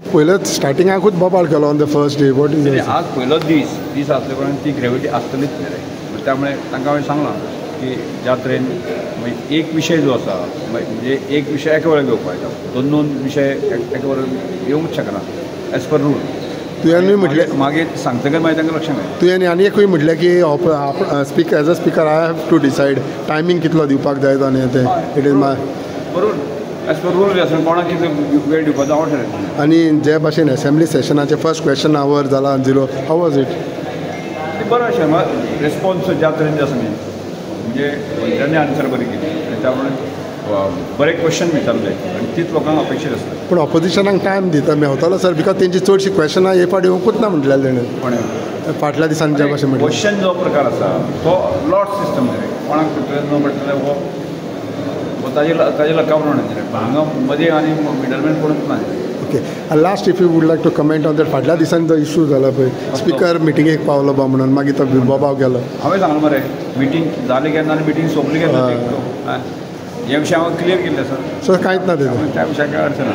पयलोच स्टार्टिंगाकूच बोबाळ केलो on the first day. What is आज पयलोच दीस दीस आसले कारणान ती ग्रेविटी आसतलीच न्ही. त्यामुळे तांकां हांवें सांगलां की ज्या तरेन एक विशय जो आसा म्हणजे एक विशय एका वेळार घेवपाक येता, दोन दोन विशय एका वेळार येवंक शकना एज पर रूल. तुवें म्हटलें मागीर सांगतकच मागीर तांकां लक्षात येता. तुवें आनी एकूय म्हटलें की speaker as a speaker I have to decide timing कितलो दिवपाक जाय तो आनी तें it is my बरोबर एज पर रूल आसा कोणाक कितलो वेळ दिवपाचो हांव ठरयतलें. आनी जे भाशेन असेंब्ली सेशनाचें फर्स्ट क्वेश्चन our जाला zero, how was it? तें बरें अशें रिस्पोन्स ज्या तरेन जे आसा न्ही म्हणजे मंत्र्यांनी आन्सर बरी केली आनी त्यामुळे बरे क्वेश्चन विचारले आनी तीच लोकांक अपेक्षीत आसता. पूण ऑपोजिशनाक टायम दिता मेवतलो सर, because तेंची चडशीं क्वेश्चनां हे फावट येवंकूच ना म्हटलें तेणें कोणें फाटल्या दिसांनी ज्या भाशेन म्हटलें. क्वेश्चन जो प्रकार आसा तो लॉट सिस्टम न्ही, कोणाक पडटलें न पडटलें हो ताजे ताजे लका प्रमाणे हांगा मदीं आनी मिडलमॅन कोणूच ना. Okay, last if you would like to comment on that फाटल्या दिसांनी जो इशू जाला पळय स्पिकर मिटिंगेक पावलो बा म्हणून मागीर तो बोबाव केलो. हांवें सांगलें मरे मिटींग जाली केन्ना आनी मिटींग सोंपली केन्ना हे विशय हांव क्लियर केल्लें आसा. सो कांयच ना तेजें त्या विशयाक कांय अडचण ना.